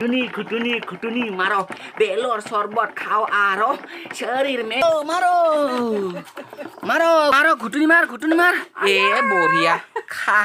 घुटनी घुटनी घुटनी मारो बेलोर शरबत खाओ आरो शरीर में मारो मारो मारो घुटनी मार ए बढ़िया खा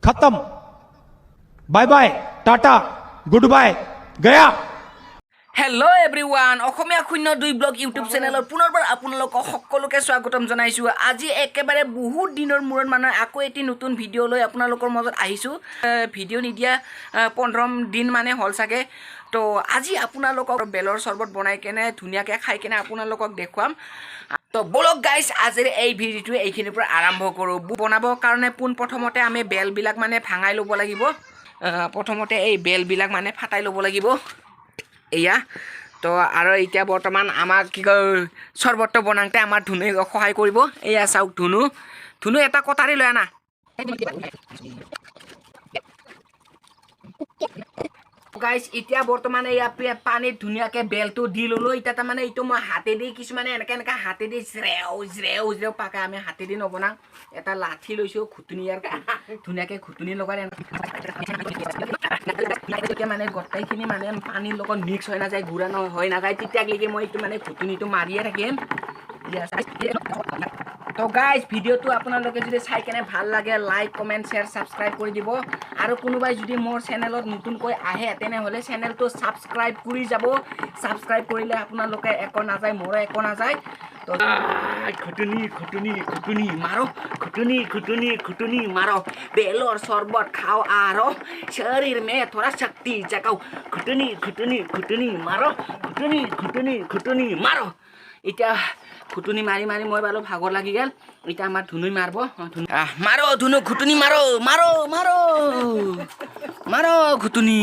खत्म, bye bye, tata, good bye, गया। হেল্ল' এভৰিৱান, অসমীয়া 02 ব্লগ ইউটিউব চেনেলত পুনৰবাৰ আপোনালোকক সকলোকে স্বাগতম জনাইছোঁ। আজি একেবাৰে বহুত দিনৰ মূৰত মানে আকৌ এটি নতুন ভিডিঅ' লৈ আপোনালোকৰ মাজত আহিছোঁ। ভিডিঅ' নিদিয়া 15 দিন মানে হ'ল চাগে। তো আজি আপোনালোকক বেলৰ চৰ্বত বনাই কেনে ধুনীয়াকৈ খাই কেনে আপোনালোকক দেখুৱাম। তো ব'লক গাইজ, আজিৰ এই ভিডিঅ'টো এইখিনিৰ পৰা আৰম্ভ কৰোঁ। বনাবৰ কাৰণে পোনপ্ৰথমতে আমি বেলবিলাক মানে ভাঙাই ল'ব লাগিব। প্ৰথমতে এই বেলবিলাক মানে ফাটাই ল'ব লাগিব এয়া। তো আৰু এতিয়া বৰ্তমান আমাক কি কয় চৰ্বতটো বনাওঁতে আমাৰ ধুনুৱে সহায় কৰিব। এয়া চাওক ধুনু, ধুনু এটা কটাৰী লৈ আনা। গাইজ এতিয়া বৰ্তমান এয়া পানীত ধুনীয়াকৈ বেলটো দি ল'লোঁ। এতিয়া তাৰমানে এইটো মই হাতেদি কিছুমানে এনেকৈ এনেকৈ হাতেদি জেৰেও জেৰেও জেৰেও পাকে, আমি হাতেদি নবনাওঁ। এটা লাঠি লৈছোঁ, ঘুটনি আৰু ধুনীয়াকৈ ঘুটনি লগাই তেতিয়া মানে গোটেইখিনি মানে পানীৰ লগত মিক্স হৈ নাযায়, গুড়া হৈ নাযায়, তেতিয়ালৈকে মই এইটো মানে ঘুটনিটো মাৰিয়ে থাকিম। তো গাইজ ভিডিঅ'টো আপোনালোকে যদি চাই কেনে ভাল লাগে লাইক কমেণ্ট শ্বেয়াৰ ছাবস্ক্ৰাইব কৰি দিব। আৰু কোনোবাই যদি মোৰ চেনেলত নতুনকৈ আহে তেনেহ'লে চেনেলটো ছাবস্ক্ৰাইব কৰি যাব। ছাবস্ক্ৰাইব কৰিলে আপোনালোকে একো নাযায়, মোৰো একো নাযায়। তো ঘুটনি ঘুটনি ঘুটনি মাৰো, ঘুটনি ঘুটনি ঘুটনি মাৰো, বেলৰ চৰ্বত খাওঁ আৰু শৰীৰ মে থোৰা শক্তি জাগাও, ঘুটনি ঘুটনি ঘুটনি মাৰো, ঘুটনি ঘুটনি ঘুটনি মাৰো। এতিয়া ঘুটনি মাৰি মাৰি মই বাৰু ভাগৰ লাগি গ'ল। এতিয়া আমাৰ ধুনুই মাৰিব। মাৰো ধুনু, ঘুটনি মাৰো মাৰো মাৰো মাৰো, ঘুটনি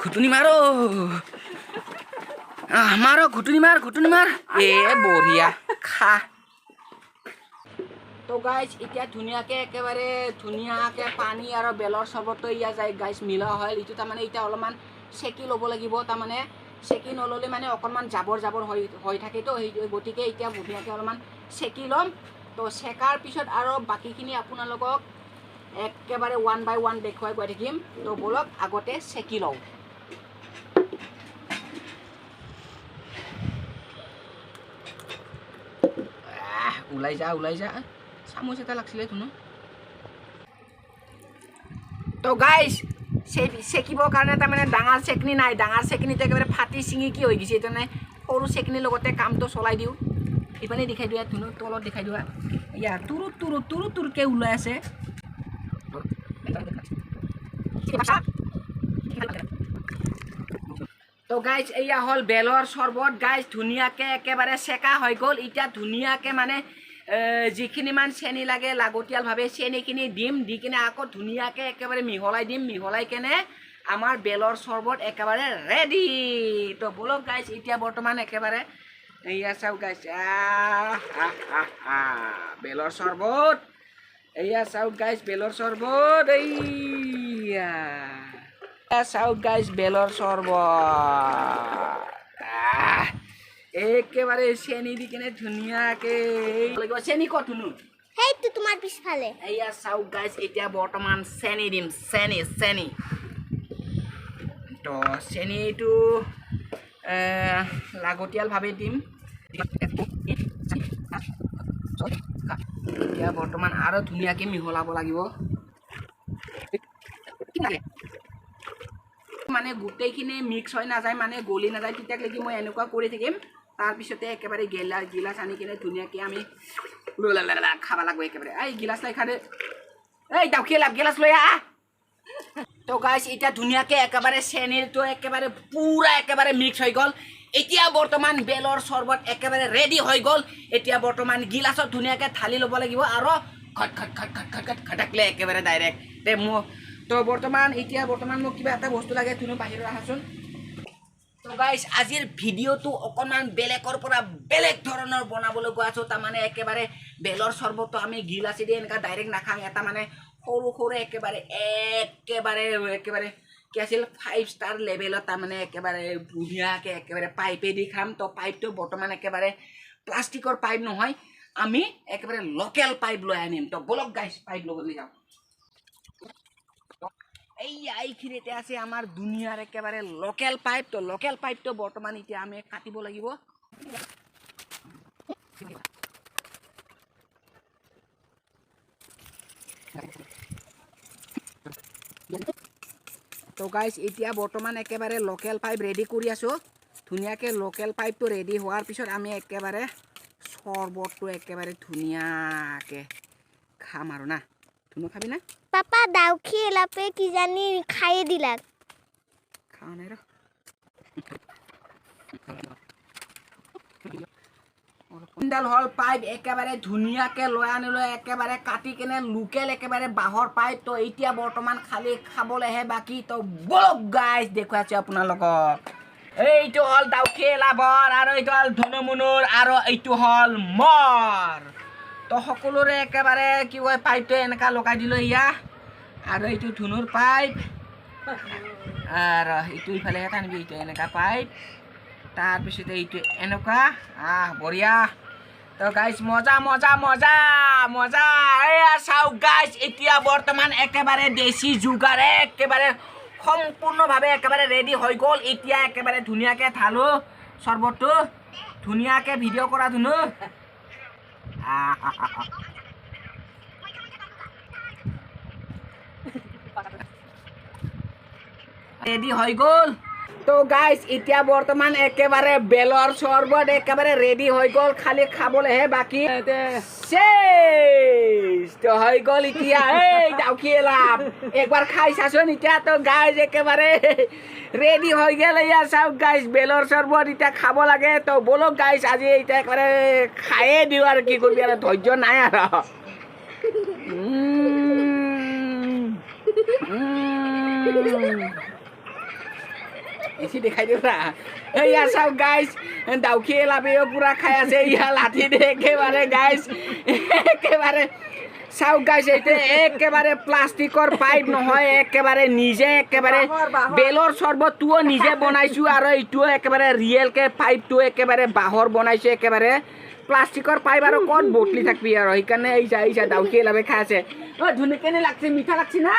ঘুটনি মাৰো, মাৰো ঘুটনি মাৰ, ঘুটনি মাৰ, এ বঢ়িয়া খা। তো গাইজ এতিয়া ধুনীয়াকৈ একেবাৰে ধুনীয়াকৈ পানী আৰু বেলৰ চৰ্বতটো ইয়া যায় গাইজ মিলোৱা হয়। এইটো তাৰমানে এতিয়া অলপমান চেকি ল'ব লাগিব, তাৰমানে চেকি নল'লে মানে অকণমান জাবৰ জাবৰ হৈ থাকেতো, সেই গতিকে এতিয়া ধুনীয়াকৈ অলপমান চেকি ল'ম। তো চেকাৰ পিছত আৰু বাকীখিনি আপোনালোকক একেবাৰে ওৱান বাই ওৱান দেখুৱাই গৈ থাকিম। তো ব'লক আগতে চেকি লওঁ। ওলাই যা ওলাই যা, চামুচ এটা লাগছিলে ধুনু। তো গাইজ চেকিবৰ কাৰণে তাৰমানে ডাঙৰ চেকনি নাই, ডাঙৰ চেকনিটো একেবাৰে ফাটি ছিঙি কি হৈ গৈছে, তাৰমানে সৰু চেকনিৰ লগতে কামটো চলাই দিওঁ। ইফালে দেখাই দিয়া ধুনু, তলত দেখাই দিয়া, ইয়া তুৰু তুৰু তুৰু তুৰুকৈ ওলাই আছে। তো গাইজ এয়া হ'ল বেলৰ চৰ্বত। গাইজ ধুনীয়াকৈ একেবাৰে চেকা হৈ গ'ল। এতিয়া ধুনীয়াকৈ মানে যিখিনি মান চেনি লাগে লাগতিয়ালভাৱে চেনিখিনি দিম, দি কিনে আকৌ ধুনীয়াকৈ একেবাৰে মিহলাই দিম। মিহলাই কেনে আমাৰ বেলৰ চৰ্বত একেবাৰে ৰেডি। তো ব'লক গাইজ এতিয়া বৰ্তমান একেবাৰে এয়া চাওক গাইজ, বেলৰ চৰ্বত। এয়া চাওক গাইজ বেলৰ চৰ্বত, এইয়া চাওক গাইজ বেলৰ চৰ্বত। একেবাৰে চেনি দি কেনে ধুনীয়াকে লাগিব। চেনি ক'ত ধুনু? সেইটো তোমাৰ পিছফালে। এয়া চাওক গাইজ এতিয়া বৰ্তমান চেনি দিম, চেনি চেনি। তো চেনিটো লাগতিয়ালভাৱে দিম। এতিয়া বৰ্তমান আৰু ধুনীয়াকৈ মিহলাব লাগিব। মানে গোটেইখিনি মিক্স হৈ নাযায়, মানে গলি নাযায়, তেতিয়ালৈকে মই এনেকুৱা কৰি থাকিম। তাৰপিছতে একেবাৰে গিলাচ আনি কিনে ধুনীয়াকৈ আমি খাব লাগিব একেবাৰে। এই গিলাচ লৈ খা দে, এই দাউখি লাভ গিলাচ লৈ আহ। তো গাইজ এতিয়া ধুনীয়াকৈ একেবাৰে চেনিৰটো একেবাৰে পূৰা একেবাৰে মিক্স হৈ গ'ল। এতিয়া বৰ্তমান বেলৰ চৰ্বত একেবাৰে ৰেডি হৈ গ'ল। এতিয়া বৰ্তমান গিলাচত ধুনীয়াকৈ ঢালি ল'ব লাগিব আৰু খট খট খট খট খট খট খটাকলে একেবাৰে ডাইৰেক্ট। তে মোৰ তো বৰ্তমান এতিয়া বৰ্তমান মোক কিবা এটা বস্তু লাগে, ধুনু বাহিৰত আহাচোন। তো গাইজ আজিৰ ভিডিঅ'টো অকণমান বেলেগৰ পৰা বেলেগ ধৰণৰ বনাবলৈ গৈ আছোঁ। তাৰমানে একেবাৰে বেলৰ চৰ্বতটো আমি গিলাচেদি এনেকুৱা ডাইৰেক্ট নাখাওঁ, এটা মানে সৰু সৰু একেবাৰে একেবাৰে একেবাৰে কি আছিল 5 ষ্টাৰ লেভেলত তাৰমানে একেবাৰে ধুনীয়াকৈ একেবাৰে পাইপেদি খাম। তো পাইপটো বৰ্তমান একেবাৰে প্লাষ্টিকৰ পাইপ নহয়, আমি একেবাৰে লোকেল পাইপ লৈ আনিম। তো ব'লক গাইজ পাইপ ল'বলৈ যাওঁ। এইয়া এইখিনিতে আছে আমাৰ দুনিয়াৰ একেবাৰে লোকেল পাইপ। তো লোকেল পাইপটো বৰ্তমান এতিয়া আমি কাটিব লাগিব। তো গাইজ এতিয়া বৰ্তমান একেবাৰে লোকেল পাইপ ৰেডি কৰি আছোঁ। ধুনীয়াকৈ লোকেল পাইপটো ৰেডি হোৱাৰ পিছত আমি একেবাৰে চৰবতটো একেবাৰে ধুনীয়াকৈ খাম আৰু না। ধুনু খাবি না? পাপা দাউখি এলাপে কিজানি খায়ে দিলাক। খাওয়া নাই ৰ। কোনডাল হ'ল পাইপ একেবাৰে ধুনীয়াকৈ লৈ আনিলোঁ, একেবাৰে কাটি কেনে লোকেল একেবাৰে বাঁহৰ পাইপ। তো এতিয়া বৰ্তমান খালি খাবলৈহে বাকী। তো বলক গাইজ দেখুৱাইছোঁ আপোনালোকক। এইটো হ'ল দাউখি লাভৰ আৰু এইটো হ'ল ধনুমুনুৰ আৰু এইটো হ'ল মৰ। তো সকলোৰে একেবাৰে কি কয় পাইপটো এনেকুৱা লগাই দিলোঁ ইয়া। আৰু এইটো ধুনুৰ পাইপ আৰু এইটো ইফালেহে টানিবি, এইটো এনেকুৱা পাইপ। তাৰপিছতে এইটো এনেকুৱা। আহ বঢ়িয়া। তো গাইজ মজা মজা মজা মজা। এয়া চাওক গাইজ এতিয়া বৰ্তমান একেবাৰে দেশী যোগাৰ একেবাৰে সম্পূৰ্ণভাৱে একেবাৰে ৰেডি হৈ গ'ল। এতিয়া একেবাৰে ধুনীয়াকৈ ঢালো চৰ্বতটো, ধুনীয়াকৈ ভিডিঅ' কৰা ধুনু। ৰেডি হৈ গ'ল। তো গাইজ এতিয়া বৰ্তমান একেবাৰে বেলৰ চৰ্বত একেবাৰে ৰেডি হৈ গ'ল, খালি খাবলৈহে বাকী। তো হৈ গ'ল এতিয়া। এই দাউখি এলাপ একবাৰ খাই চাচোন এতিয়া। তো গাইজ একেবাৰে ৰেডি হৈ গ'ল। এয়া চাওক গাইজ বেলৰ চৰ্বত এতিয়া খাব লাগে। তো ব'লক গাইজ আজি এতিয়া একেবাৰে খায়ে দিওঁ আৰু, কি কৰিবি আৰু, ধৈৰ্য নাই আৰু। বেছি দেখাই দিওঁ না। এইয়া চাওক গাইজ দাউখি এলাপেও পূৰা খাই আছে ইয়া লাঠি দে একেবাৰে গাইজ একেবাৰে। চাওক গাইজ এইটো একেবাৰে প্লাষ্টিকৰ পাইপ নহয়, একেবাৰে নিজে একেবাৰে বেলৰ চৰ্বতটোও নিজে বনাইছোঁ আৰু এইটোও একেবাৰে ৰিয়েলকৈ পাইপটো একেবাৰে বাঁহৰ বনাইছোঁ। একেবাৰে প্লাষ্টিকৰ পাইপ আৰু ক'ত বটলি থাকবি আৰু, সেইকাৰণে এইচা এইচা দাউখি এলাপে খাই আছে। অ ধুনীয়া কেনে লাগছে, মিঠা লাগছে না?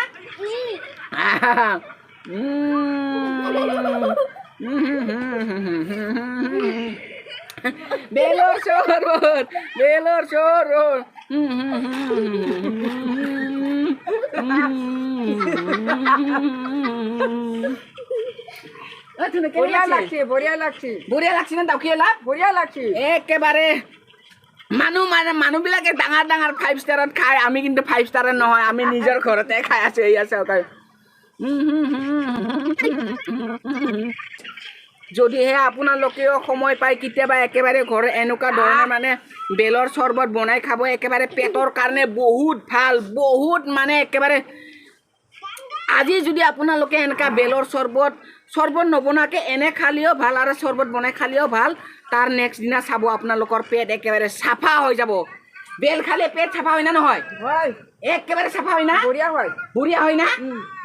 বেলৰ চৰবত, বেলৰ চৰবত। বঢ়িয়া লাগছে, বঢ়িয়া লাগছে, বঢ়িয়া লাগছে না দাউখি এলাপ? বঢ়িয়া লাগছে একেবাৰে। মানুহ মানে মানুহবিলাকে ডাঙৰ ডাঙৰ 5 ষ্টাৰত খায়, আমি কিন্তু 5 ষ্টাৰত নহয়, আমি নিজৰ ঘৰতে খাই আছোঁ। এয়া চাওক। যদিহে আপোনালোকেও সময় পায় কেতিয়াবা একেবাৰে ঘৰত এনেকুৱা ধৰণৰ মানে বেলৰ চৰ্বত বনাই খাব, একেবাৰে পেটৰ কাৰণে বহুত ভাল, বহুত মানে একেবাৰে। আজি যদি আপোনালোকে এনেকুৱা বেলৰ চৰ্বত নবনোৱাকৈ এনে খালেও ভাল আৰু চৰ্বত বনাই খালেও ভাল, তাৰ নেক্সট দিনা চাব আপোনালোকৰ পেট একেবাৰে চাফা হৈ যাব। বেল খালে পেট চাফা হয় না নহয়? হয়, একেবাৰে চাফা হয় না? বঢ়িয়া হয়, বঢ়িয়া হয় না?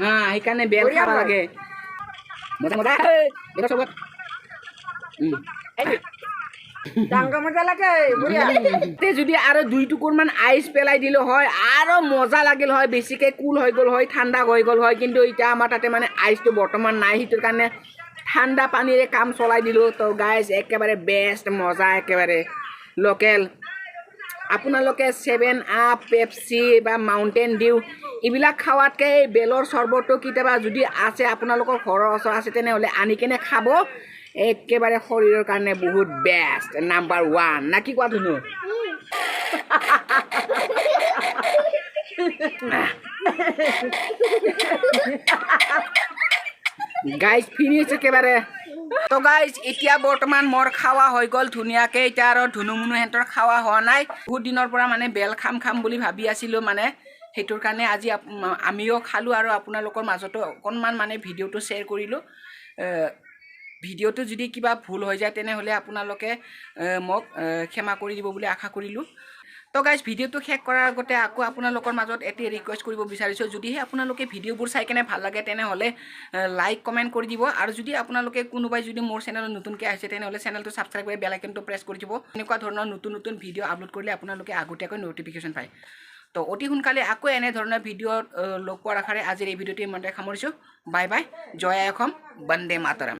হা, সেইকাৰণে বেল খাব লাগে। মজা মজা বেলৰ চৰ্বত। ডাঙৰ মজা লাগে, বঢ়িয়া। যদি আৰু 2 টুকুৰমান আইচ পেলাই দিলোঁ হয় আৰু মজা লাগিল হয়, বেছিকৈ কুল হৈ গ'ল হয়, ঠাণ্ডা হৈ গ'ল হয়। কিন্তু এতিয়া আমাৰ তাতে মানে আইচটো বৰ্তমান নাই, সেইটোৰ কাৰণে ঠাণ্ডা পানীৰে কাম চলাই দিলোঁ। তো গাইজ একেবাৰে বেষ্ট মজা, একেবাৰে লোকেল। আপোনালোকে 7 আপ, পেপচি বা মাউণ্টেইন ডিউ এইবিলাক খোৱাতকৈ এই বেলৰ চৰ্বতটো কেতিয়াবা যদি আছে আপোনালোকৰ ঘৰৰ ওচৰত আছে তেনেহ'লে আনি কেনে খাব, একেবাৰে শৰীৰৰ কাৰণে বহুত বেষ্ট, নাম্বাৰ 1 না কি কোৱা ধুনু? গাইজ ফিনিছ একেবাৰে। তো গাইজ এতিয়া বৰ্তমান মোৰ খাৱা হৈ গ'ল ধুনীয়াকৈ। এতিয়া আৰু ধুনু মুনু সিহঁতৰ খাৱা হোৱা নাই। বহুত দিনৰ পৰা মানে বেল খাম খাম বুলি ভাবি আছিলোঁ মানে, সেইটোৰ কাৰণে আজি আমিও খালোঁ আৰু আপোনালোকৰ মাজতো অকণমান মানে ভিডিঅ'টো শ্বেয়াৰ কৰিলোঁ। ভিডিঅ'টো যদি কিবা ভুল হৈ যায় তেনেহ'লে আপোনালোকে মোক ক্ষমা কৰি দিব বুলি আশা কৰিলোঁ। তো গাইজ ভিডিঅ'টো শেষ কৰাৰ আগতে আকৌ আপোনালোকৰ মাজত এটি ৰিকুৱেষ্ট কৰিব বিচাৰিছোঁ, যদিহে আপোনালোকে ভিডিঅ'বোৰ চাই কেনে ভাল লাগে তেনেহ'লে লাইক কমেণ্ট কৰি দিব, আৰু যদি আপোনালোকে কোনোবাই যদি মোৰ চেনেলত নতুনকৈ আহিছে তেনেহ'লে চেনেলটো ছাবস্ক্ৰাইব কৰি বেল আইকনটো প্ৰেছ কৰি দিব। এনেকুৱা ধৰণৰ নতুন নতুন ভিডিঅ' আপলোড কৰিলে আপোনালোকে আগতীয়াকৈ ন'টিফিকেশ্যন পায়। তো অতি সোনকালে আকৌ এনেধৰণৰ ভিডিঅ' লগ পোৱাৰ আশাৰে আজিৰ এই ভিডিঅ'টো ইমানতে সামৰিছোঁ। বাই বাই, জয় আই অসম, বন্দে মাতৰম।